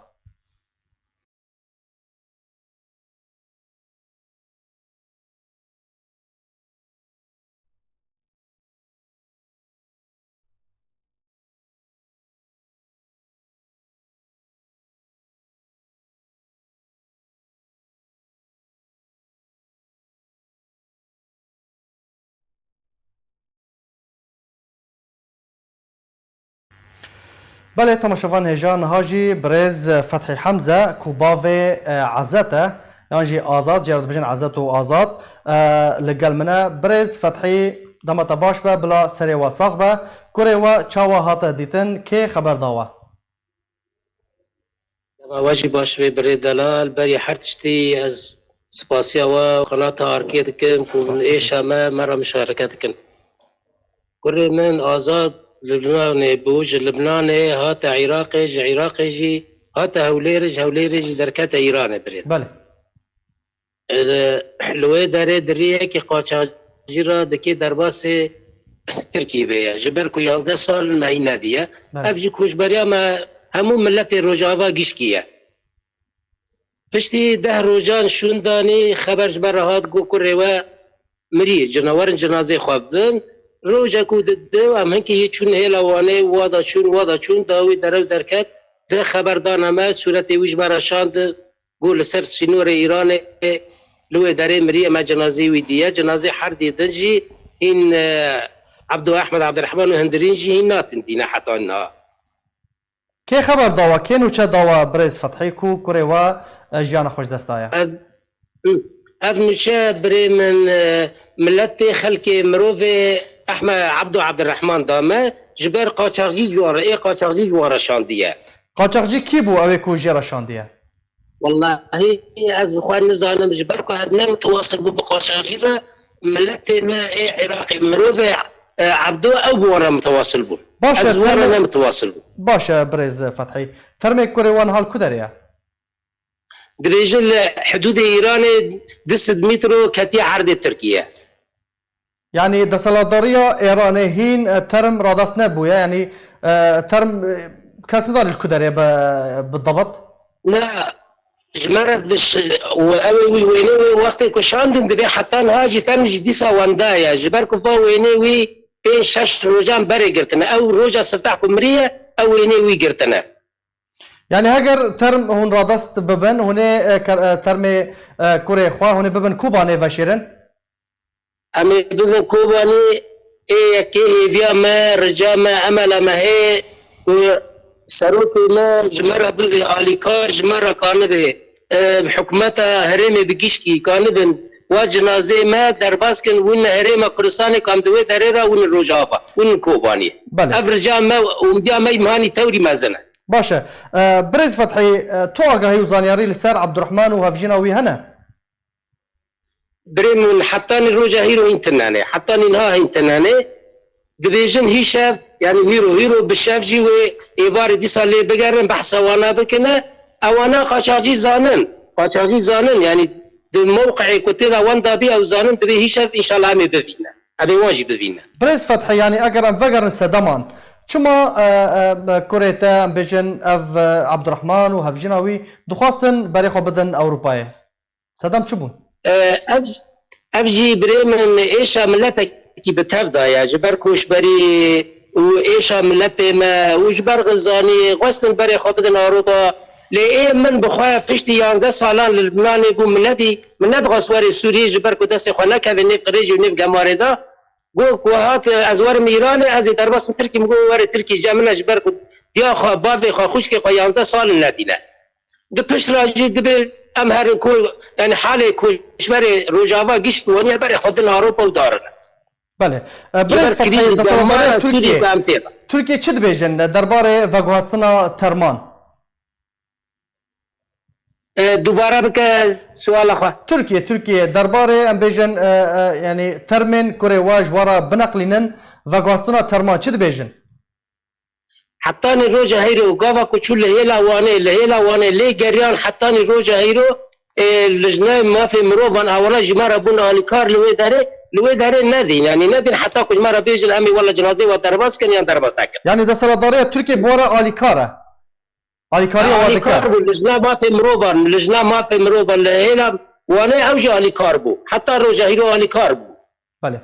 Belê, temaşevan hêja, niha jî birêz Fethî Hemze, ku bavê, e, Ezet e, yan jî Azad, jê re dibêjin Ezet û Azad, e, li gel min e. Birêz Fethî, dema te baş be, bila serê we sax be. Kurê we çawa hate dîtin, kê xeber da we? Dema we jî baş be birê delal, berî her tiştî ez spasiya we û qenata Arkê dikim ku min êşa me, me re muşareke dikin. Kurê min Azad Libnanê bû, ji Libnanê hate Iraqê, ji Iraqê jî hate Hewlêrê, ji Hewlêrê jî derkete Îranê birê. Belê. Li, li wê derê di riyekî qaçaxcî re dikê derbasê Tirkî bê ye. Ji ber ku yazdeh sal me hî nediye. Belê. Ev jî koçberiya me hemû miletê Rojava gişkî ye. Piştî deh rojan şûndanî xeber ji me re hat, got kurê we mirî, cinawerin cinazê xwe bibin. Rojek û di, di, em hinkî yê çûn hêla Wanê, wa da çûn, wa da çûn, da wî derew derket, di xeber dana me, sûretê wî ji me re şandin, got li ser sînorê Îranê, li wê derê miriye, me cinazê wî diye. Cinazê herdê din jî hîn, e, Ebdo Ehmed Ebdirehman û hindirîn jî hîn natin dîne heta niha. Kê xeber da we, kê nûçe da we birêz Fethî ku kurê we, e, jiyana xwe ji dest daye? Ev, ev nûçe birê min, e, miletê xelkê mirovê Ehme Ebdo Ebdirehman da me, ji ber qaçaxcî ji wan re, ê qaçaxcî ji wan re şandiye. Qaçaxcî kî bû ew ê ku jê re şandiye? Wellahî ez bi xwe nizanim, ji ber ku ev ne mitiwasil bû bi qaçaxcî re, miletê me ê Iraqê mirovê, e, Ebdo ew bi wan re mitiwasil bû. Baş e, Ez bi wan re termê-, ne mitiwasil bû. Baş e, birêz Fethî. Termê kurê wan hal ku derê ye? Dibêjin li hidûdê Îranê du sed metro ketiye erdê Tirkiye. Yanî desthilatdariya Êranê hîn, e, term radest nebûye, yanî, e, term, e, kes nizane li ku derê bi, bi debit? Na, ji me re diş-, we-, ew ê wî wênê wê wextê ku şandin dibê heta niha jî term jî dîsa wenda ye. Ji ber ku va wênê wî pênc şeş rojan berê girtine. Ew roja sifteh ku miriye, ew wênê wî girtine. Yanî heger term hûn radest bibin, hûn ê, e, ker-, e, termê, e, kurê xwe hûn ê bibin Kobanê veşêrin? Em ê bibin Kobanê, ê yekê hêviya me, rica me, emela me heye ku serokê me ji me re bibe alîkar, ji me re kanibe, e, hikûmeta herêmê bi gişkî kanibin wa cinazê me derbas kin, win herêma Kurdistanê kam di wê derê re win Rojava, win Kobanê. Belê. Ev rica me, umdiya me, îmhanî tewrî mezin e. Baş e. E, birêz Fethî, e, tu agahî û zanyarî li ser Ebdurehman û hevjîna wî hene? Birê min, hetanî roja hîro hîn tune ne. Hetanî niha hîn tune ne. Dibêjin hîşev, yanî hîro, hîro bi şev jî wê êvarê dîsa lê bigerin, behsa wana bikine. Ewana qaçaxcî zanin. Qaçaxcî zanin, yanî di mewqeyê ku tê de wenda bî, ew zanin dibê hîşev, înşallah em ê bivîne. Em ê wan jî bivîne. Birêz Fethî, yanî eger em vegerin sedeman, çima, e, e, kurê te, em bêjin, ev, e, Ebdurehman û hevjîna wî dixwastin berê xwe bidin Ewropayê? Sedem çi bûn? E, ev, ev jî birê min êşa miletekî bi tev da ye. Ji ber koçberî û êşa miletê me û ji ber xizanî xwestin berê xwe bidin Ewropa. Lê ê min bi xwe piştî yanzdeh salan li Libnanê bû, min nedî, min nedixwest were Sûriyê ji ber ku destê xwe nekeve nêv qirêjî û nêv gemarê de. Got ku hat, ez werim Îranê, ez ê derbas bim Tirkî, min got were Tirkî, cem min e, ji ber ku diya xwe, bavê xwe, xwişkê xwe yanzdeh sal in nedîne. Di pişt re jî dibê em herin ku, yanî halê koçberê Rojava gişt waniye berê xwe din Ewropa û darine. Belê. E, Ji birêz ber Fethî, krîz desthilatdariya demara Sûriyê Tirkiye, ku em tê de. Tirkiye çi dibêjin derbarê veguhastina terman? E, dubare bike suala xwe. Tirkiye, Tirkiye derbarê em bêjin, e, e, yanî termên kurê we ji we re bineqlînin, veguhastina terman çi dibêjin? Hetanî roja heyro, gava ku çû li hêla Wanê, li hêla Wanê lê geriyan hetanî roja heyro, ê, lijneyê mafê mirovan awana ji me re bûn alîkar li wê derê, li wê derê nedîn. Yanî nedîn heta ku ji me re bêjin, em ê wela cinazê we derbas kin yan derbas nekin. Yanî desthilatdariya Tirkiye bi we re alîkar e? Alîkariya we dike? Alîkar bû, lijna mafê mirovan, lijna mafê mirovan li hêla Wanê ew jî alîkar bû. Heta roja hîro alîkar bû. Belê.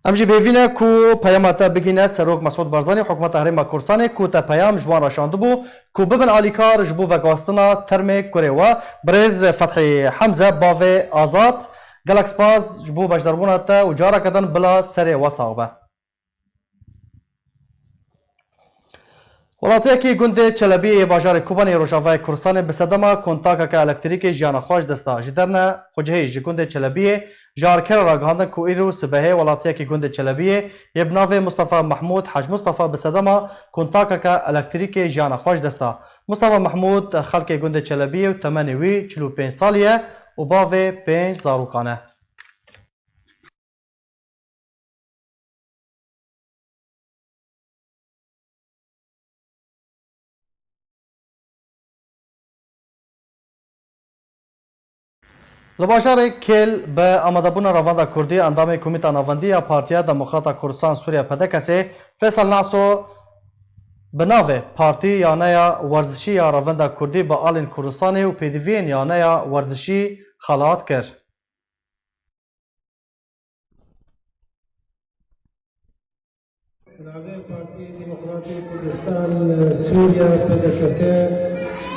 Em jî bêvî ne ku peyama te bigihîne Serok Mesûd Barzanî, hikûmeta Herêma Kurdistanê, ku te peyam ji wan re şandibû ku bibin alîkar ji bo veguhastina termê kurê we. Birêz Fethî Hemze, bavê Azad, gelek spas ji bo beşdarbûna te û careke din bila serê we sax be. Welatiyekî gundê Çelebiyê yê bajarê Kobanê yê Rojavayê Kurdistanê bi sedema kontakeke elektrîkê jiyana xwe ji dest da. Ji derne Xwecihê ji gundê Çelebiyê ji arkera ragihandin ku îro sibehê welatiyekî gundê Çelebiyê yê bi navê Mustafa Mehmûd Hec Mustafa bi sedema kontakeke elektrîkê jiyana xwe ji dest da. Mustafa Mehmûd xelkê gundê Çelebiyê û temenê wî çil û pênc salî ye û bavê pênc zarokan e. Li bajarê Kêl bi amadebûna Revenda Kurdî endamê Komîta Navendî ya Partiya Demokrata Kurdistan Sûriye P D K S'ê Feysel Naso bi navê Partî Yaneya Werzişî ya Revenda Kurdî bi alên Kurdistanê û pêdiviyên Yaneya Werzişî xelat kir. Navê Partiyê Demokratê Kurdistan Sûriye P D K S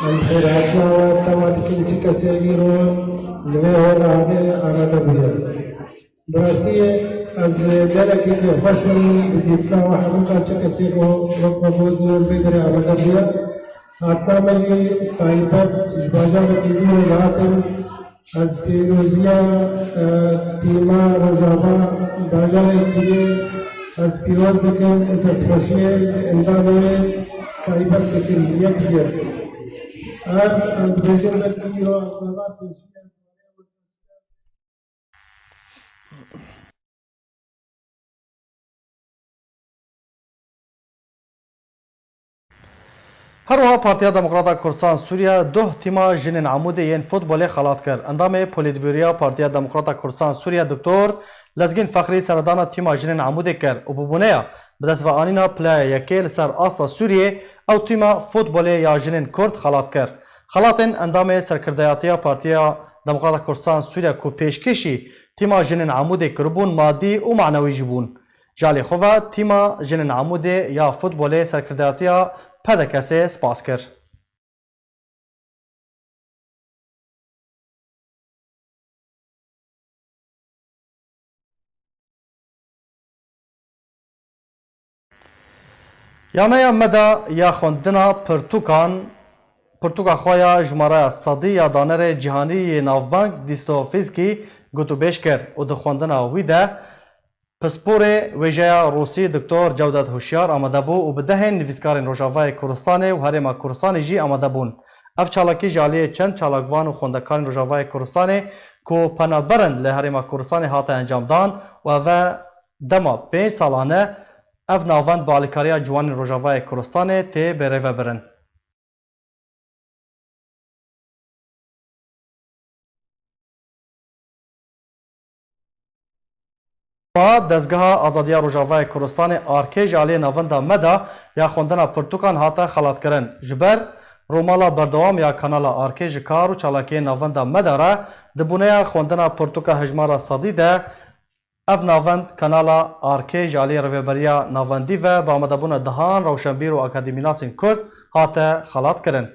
em xêrhatina we tema dikin çi kesê îro li vê holê hadê amade bûye. Bi rastî ez gelekî kêfxweş im bi dîtina we hemûkan çi kesê ku wek me got li vê derê amade bûye. Hatina me jî taybet ji bajarekî dûr ve hatin. Ez pîroziya, e, tîma Rojava bajarê Kîrê ez pîroz dikim û destxweşiyê li endamê wê taybet dikim yek bi yek. Ev ez dibêjim belkî îro ez nava pêşiya Her wiha Partiya Demokrata Kurdistan Sûriye duh tîma jinên Amûdê yên futbolê xelat kir. Endamê Polîtbûroya Partiya Demokrata Kurdistan Sûriye Doktor Lezgîn Fexrî seredana tîma jinên Amûdê kir û bi boneya bi dest ve anîna pileya yekê li ser asta Sûriyê ew tîma futbolê ya jinên Kurd xelat kir. Xelatên endamê serkirdeyatiya Partiya Demokrata Kurdistan Sûriye ku pêşkêşî tîma jinên Amûdê kiribûn madî û manewî jî bûn. Ji alî xwe ve tîma jinên Amûdê ya futbolê serkirdeyatiya P D K S'ê spas kir. Yaneya MEDA ya xwendina pirtûkan, pirtûka xwe ya jimareya sedî ya danerê cîhanî yê navbeng Dîstofîskî gotûbêj kir û di xwendina wî de pisporê wêjeya Rûsî Doktor Cewdet Huşyar amade bû û bi dehên nivîskarên Rojavayê Kurdistanê û Herêma Kurdistanê jî amade bûn. Ev çalakî ji aliyê çend çalakvan û xwendekarên Rojavayê Kurdistanê ku penaber in li Herêma Kurdistanê hate encamdan û ev e dema pênc salan e ev navend bi alîkariya ciwanên Rojavayê Kurdistanê tê bêrêvebirin. Pa Dezgeha Azadiya Rojavayê Kurdistanê, ARK'ê, ji aliyê navenda MEDA ya xwendina pirtûkan hate xelatkirin. Ji ber rûmala berdewam ya kanala ARK'ê ji kar û çalakiyên navenda MEDA re di boneya xwendina pirtûka hejmara sedî de ev navend kanala ARK'ê ji aliyê Rêveberiya Navendî ve bi amadebûna dehan rewşenbîr û akademînasên Kurd hate xelatkirin.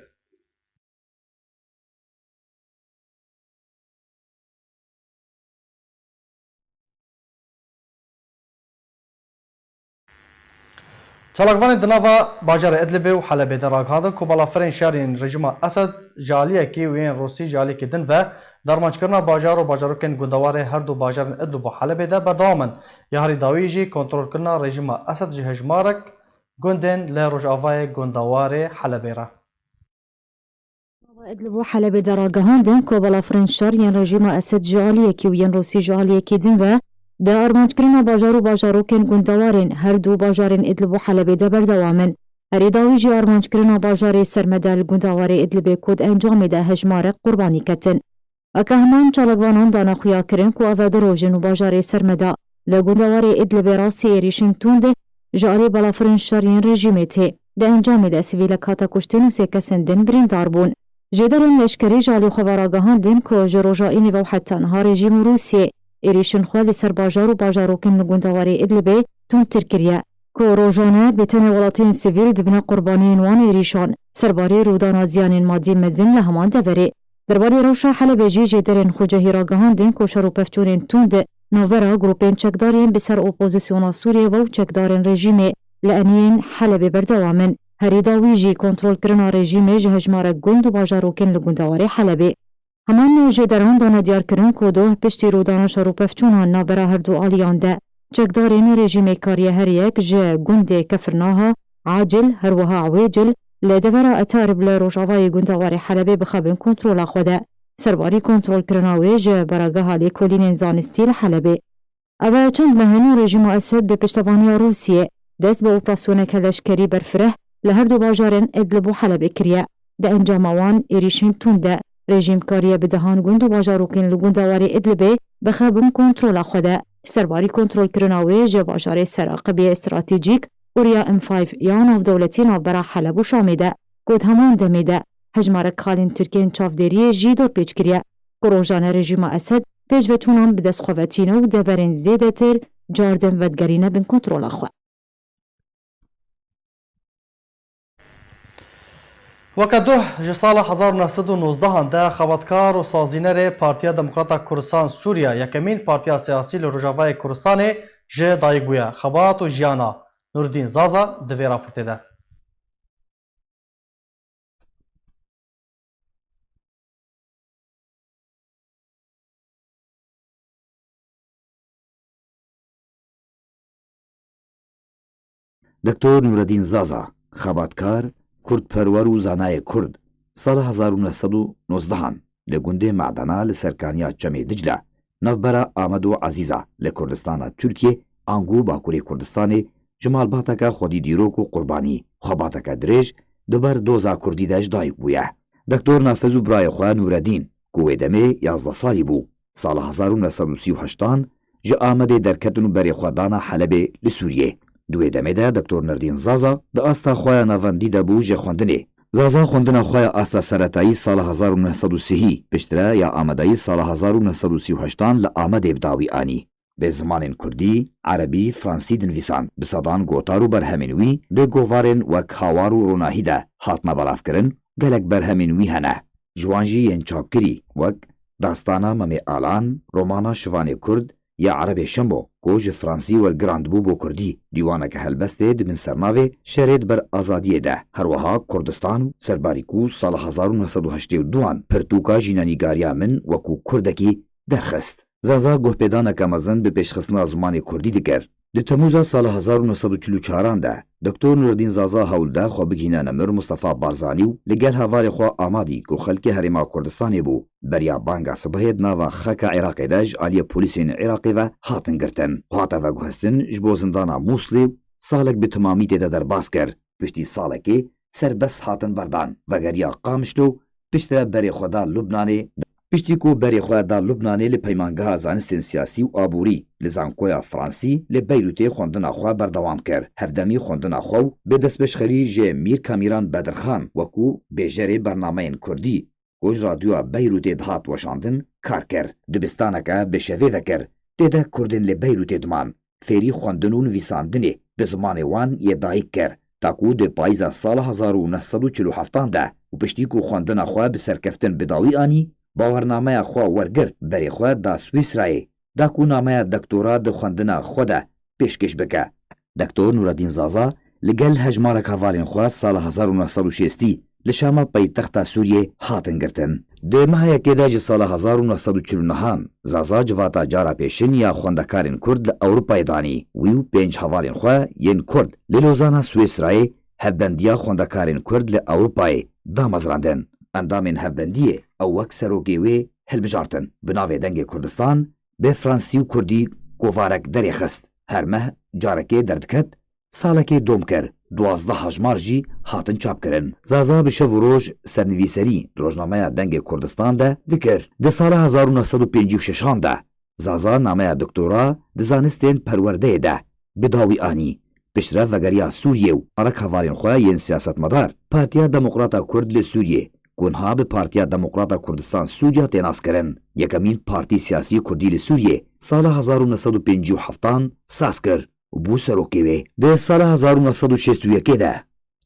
Çalakvanên di nava bajarê Idlibê û Helebê de ragihandin ku balafirên şer yên rejîma Esed ji aliyekî û yên Rûsî ji aliyekî din ve di armanckirina bajar û bajarokên gundewarê her du bajarên Idlib û Helebê de berdewam in. Ya herî dawî jî kontrolkirina rejîma Esed ji hejmarek gundên li rojavayê gundewarê Helebê re. Nava Idlib û Helebê de ragihandin ku balafirên şer yên rejîma Esed ji aliyekî û yên Rûsî ji aliyekî din ve di armanckirina bajar û bajarokên gundewarên her du bajarên Idlib û Helebê de berdewam in. Herî dawî jî armanckirina bajarê Sermede li gundewarê Idlibê ku di encamê de hejmarek qurbanî ketin. Weke heman çalakvanan dane xuyakirin ku ev du roj in û bajarê Sermeda li gundewarê Idlibê rastî êrîşên tund ji alî balafirên şer yên rejîmê tê. Di encamê de sivîlek hate kuştin û sê kesên din birîndar bûn. Jêderên leşkerî ji alî xwe ve ragihandin ku ji roja înî ve û heta niha rejîm û Rûsiyê êrîşên xwe li ser bajar û bajarokên li gundewarê Idlibê tundtir kiriye. Ku rojane bê tenê welatiyên sivîl dibine qurbaniyên wan êrîşan, serbarî rûdana ziyanên madî mezin li heman deverê. Derbarê rewşa Helebê jî jêderên xwecihî ragihandin ku şer û pevçûnên tund navbera grûpên çekdar yên bi ser opozisyona Sûriyê ve û çekdarên rejîmê li eniyên Helebê berdewam in. Herî dawî jî kontrolkirina rejîmê ji hejmarek gund û bajarokên li gundewarê Helebê. Heman ji deran dane diyarkirin ku doh piştî rûdana şer û pevçûnan navbera her du aliyan de, çekdarên rejîmê kariye her yek ji gundê Kefirnaha, Acil, her wiha Wêcil, li devera Etarib li rojavayê gundewarê Helebê bixe bin kontrola xwe de. Serbarî kontrolkirina wê ji Baregeha Lêkolînên Zanistî li Helebê. Ev çend meh in rejîma Esed bi piştevaniya Rûsiyê dest bi operasyoneke leşkerî berfireh li her du bajarên Idlib û Helebê kiriye. Di encama wan êrîşên tund de rejîm kariye bi dehan gund û bajarokên li gundewarê Idlibê bixe bin kontrola xwe de. Serbarî kontrolkirina wê ji bajarê Seraqibê stratejîk û riya M five ya navdewletî navbera Heleb û Şamê de, ku di heman demê de hejmarek kalên Tirkiyên çavdêriyê jî dorpêç kiriye. Ku rojane rejîma Esed pêşveçûnan bi dest xwe ve tîne û deverên zêdetir cardin vedigerîne bin kontrola xwe. Weke duh ji sala hezar û neh sed û nozdehan de xebatkar û sazînerê Partiya Demokrata Kurdistan Sûriye, yekemîn partiya siyasî li Rojavayê Kurdistanê, ji dayik bûye. Xebat û jiyana Nurdîn Zaza di vê raportê de. Doktor Nûredîn Zaza, xebatkar, kurdperwer û zanayê kurd, sala hezar û neh sed û nozdehan li gundê Madena li serkaniya Çemê Dicle, navbera Amed û Ezîza li Kurdistana Tirkiyê, ango Bakurê Kurdistanê, ji malbateke xwedî dîrok û qurbanî, xebateke dirêj di ber doza kurdî de ji dayik bûye. Doktor Nafiz û birayê xwe Nûredîn, ku wê demê yazdeh salî bû, sala hezar û neh sed û sî û heştan ji Amedê derketin û berê xwe dana Helebê li Sûriyê. Di wê demê de Doktor Nurdîn Zaza di asta xwe ya navendî de bû jê xwendinê. Zaza xwendina xwe ya asta seretayî sala hezar û neh sed û sihî, piştre ya amadeyî sala hezar û neh sed û sî û heştan li Amedê bi dawî anî. Bi zimanên kurdî, erebî, fransî dinivîsand. Bi sedan gotar û berhemên wî di govarên wek Hawar û Ronahî de hatine belavkirin, gelek berhemên wî hene. Ji wan jî yên çapkirî wek Dastana Memê Alan, romana Şivanê Kurd ya Erebê Şemo ku ji fransî wergirandbû bo kurdî, dîwaneke helbestê di bin sernavê Şerê di ber azadiyê de, her wiha Kurdistan û Serbarî ku sala hezar û neh sed û heştê û duan pirtûka jînenîgariya min wekû kurdekî derxist. Zaza guhpêdaneke mezin bi pêşxistina zimanê kurdî dikir. Di Temûza sala hezar û neh sed û çil û çaran de Doktor Nûredîn Zaza hewl da xwe bigihîne nemir Mustafa Barzanî û li gel hevalê xwe Amadî ku xelkê Herêma Kurdistanê bû, beriya banga sibehê di nava xaka Iraqê de ji aliyê polîsên Iraqê ve hatin girtin. Xwe hate veguhestin ji bo zindana Mûslê û salek bi timamî tê de derbas kir. Piştî salekê serbest hatin berdan. Vegeriya Qamişlo, piştre berê xwe da Lubnanê. Piştî ku berê xwe da Lubnanê, li Peymangeha Zanistên Siyasî û Aborî li Zankoya Fransî li Beyrûtê xwendina xwe berdewam kir. Hevdemî xwendina xwe û bi destpêşxerî ji Mîr Kamîran Bedirxan wekû bêjerê bernameyên kurdî ku ji Radyoya Beyrûtê dihat weşandin, kar kir. Dibistaneke bi şevê vekir, tê de kurdên li Beyrûtê diman. Fêrî xwendin û nivîsandinê bi zimanê wan yê dayik kir. Ta ku di payîza sala hezar û neh sed û çil û heftan de û piştî ku xwendina xwe bi serkeftin bi dawî anî, bawernameya xwe wergirt, berê xwe da Swîsrayê, da ku nameya doktora di xwendina xwe de pêşkêş bike. Doktor Nûredîn Zaza li gel hejmarek hevalên xwe sala hezar û neh sed û şêstî li Şama paytexta Sûriyê hatin girtin. Di meha yekê de ji sala hezar û neh sed û çil û nehan Zaza civata cara pêşin ya xwendekarên Kurd li Ewropayê danî. Wî û pênc hevalên xwe yên Kurd li Lozana Swêsrayê hevbendiya xwendekarên Kurd li Ewropayê damezrandin. Endamên hevbendiyê ew wek serokê wê hilbijartin. Bi navê Dengê Kurdistan bi fransî û kurdî kovarek derêxist. Her meh carekê derdiket, salekê dom kir, duwazdeh hejmar jî hatin çapkirin. Zaza bi şev û roj sernivîserî di rojnameya Dengê Kurdistan de dikir. Di sala hezar û neh sed û pêncî û şeşan de Zaza nameya doktora di zanistên perwerdeyê de bi dawî anî. Piştre vegeriya Sûriyê û arek hevalên xwe yên siyasetmedar Partiya Demokrata Kurd li Sûriyê, ku niha bi Partiya Demokrata Kurdistan Sûriya tê naskirin, yekemîn partî siyasî kurdî li Sûriyê, sala hezar û neh sed û pêncî û heftan saz kir û bû serokê wê. Di sala hezar û neh sed û şêst û yekê de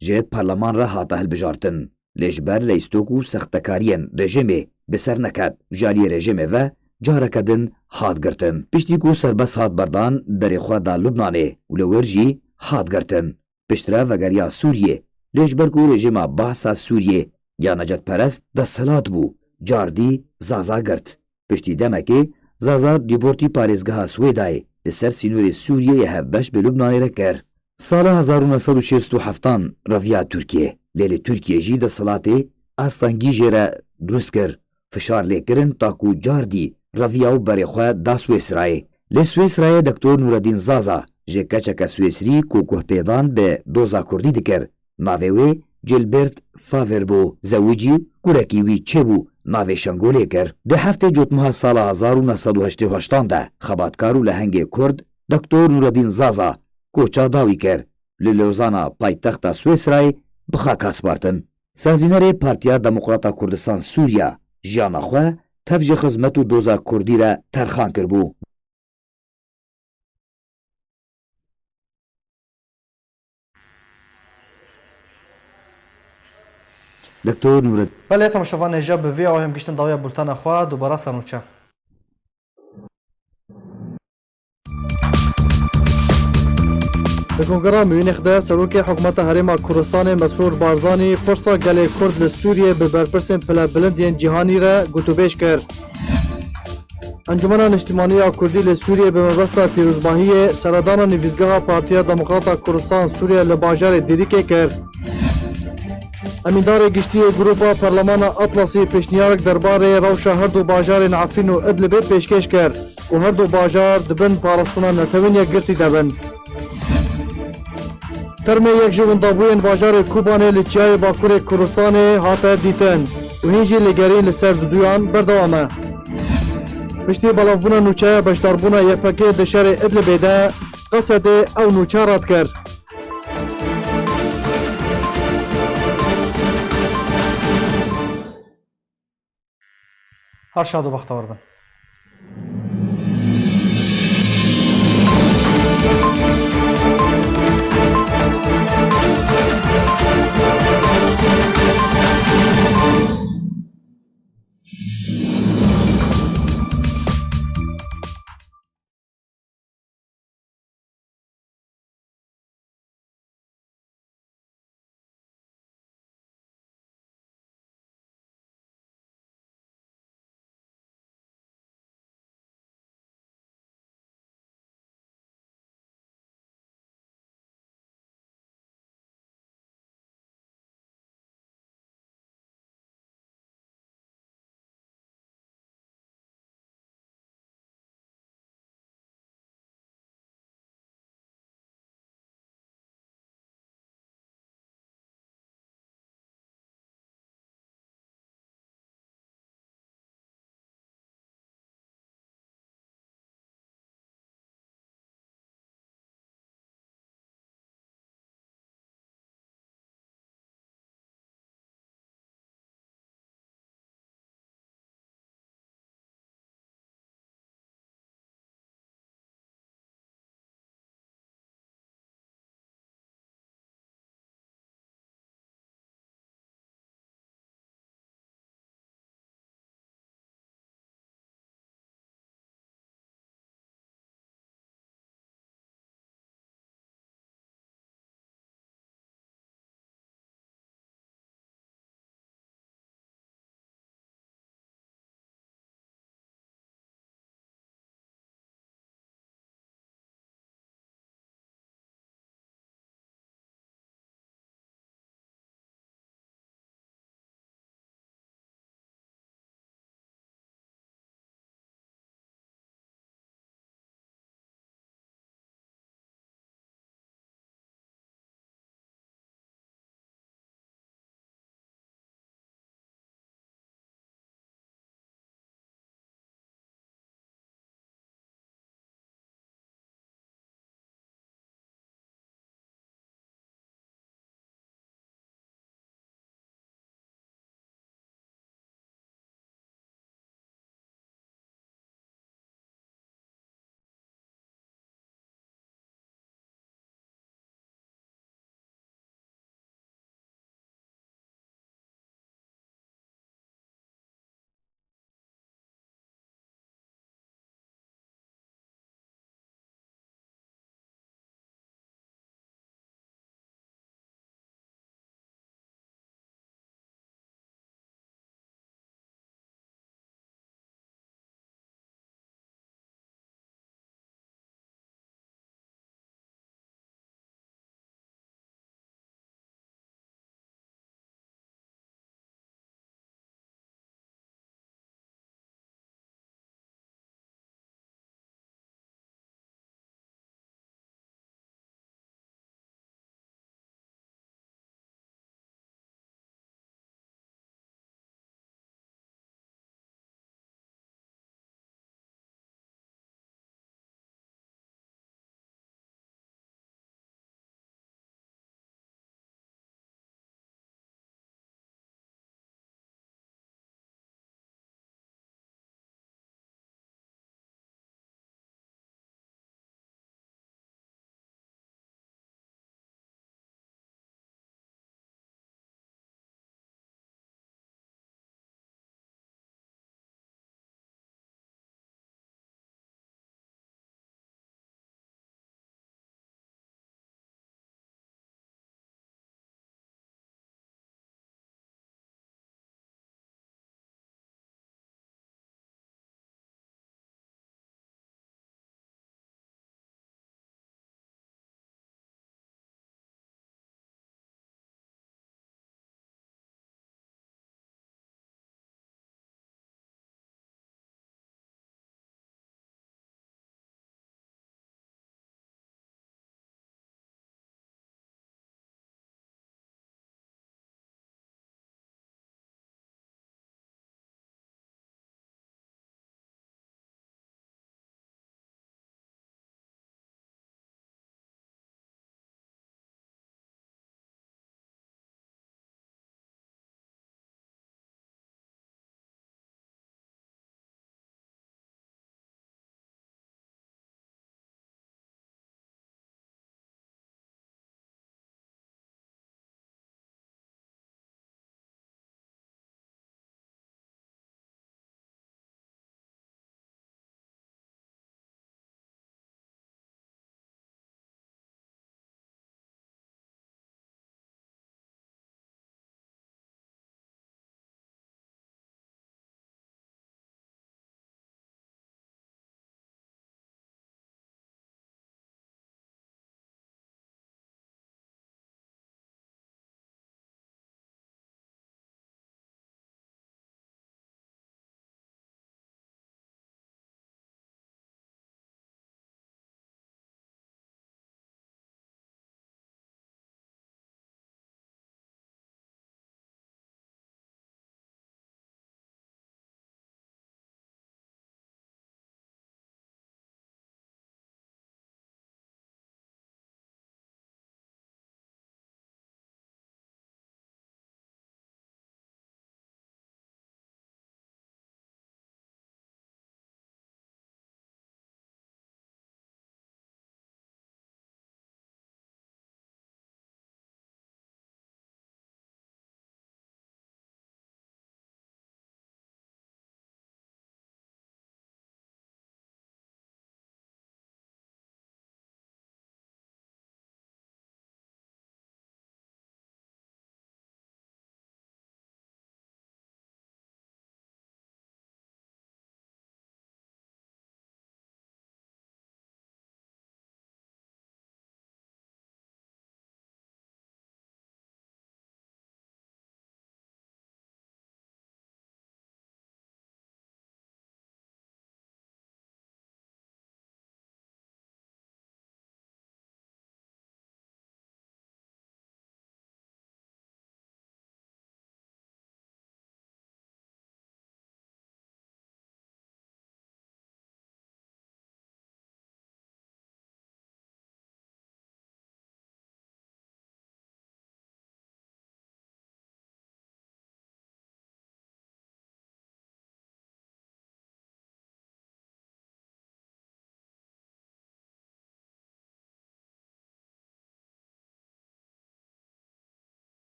ji parleman re hate hilbijartin, lê ji ber leyîstok û sextekariyên rejîmê bi ser neket û ji aliyê rejîmê ve careke din hat girtin. Piştî ku serbest hat berdan, berê xwe da Lubnanê û li wir jî hat girtin. Piştre vegeriya Sûriyê Lê ji ber ku rejîma Baasa Sûriyê ya necetperest desthilat bû, cardî Zaza girt. Piştî demekê Zaza dîbortî parêzgeha Swêdayê li ser sînorê Sûriyê yê hevbeş bi Lubnanê re kir. Sala hezar û neh sed û şêst û heftan reviya Tirkiyê, lê li Tirkiyê jî desthilatê astengî jê re dirust kir. Fişar lê kirin ta ku cardî reviya û berê xwe da Swêsrayê. Li Swêsrayê Doktor Nureddîn Zaza ji keçeke Swêsrî ku guhpêdan bi doza kurdî dikir, navê wê Gilbert Faver bû, zewicî, kurekî wî çêbû, navê Şengolê kir. Di heftê Cotmeha sala hezar û neh sed û heştê û heştan de xebatkar û lehengê kurd Doktor Nureddîn Zaza koça dawî kir. Li Lozana paytexta Swêsrayê bi xaka spartin. Sazînerê Partiya Demokrata Kurdistan Sûriya jiyana xwe tev ji xizmet û doza kurdî re terxan kiribû. Doktor Nûreddîn. Belê, temaşevanê hêja, bi vî awayê em gihîştin dawiya bultena xwe, dubara ser nûçe. Di kongreya Munîx de Serokê Hikûmeta Herêma Kurdistanê Mesrûr Barzanî pirsa gelê Kurd li Sûriyê bi berpirsên pilebilind yên cîhanî re gotûbêj kir. Encûmena Niştimanî ya Kurdî li Sûriyê bi mebesta pîrozbahiyê seredana nivîsgeha Partiya Demokrata Kurdistan Sûriye li bajarê Dîrikê kir. Emîndarê Giştî yê Grupa Parlemana Atlasî pêşniyarek derbarê rewşa her du bajarên Efrîn û Idlibê pêşkêş kir ku her du bajar di bin parastina Netewên Yekgirtî de bin. Termê yek ji windabûyên bajarê Kobanê li çiyayê Bakurê Kurdistanê hate dîtin û hîn jî lêgerîn li ser duduyan berdewam e. Piştî belavbûna nûçeya beşdarbûna Y P G di şerê Idlibê de, Qesedê ew nûçe red kir. Her şad û bextewar bin.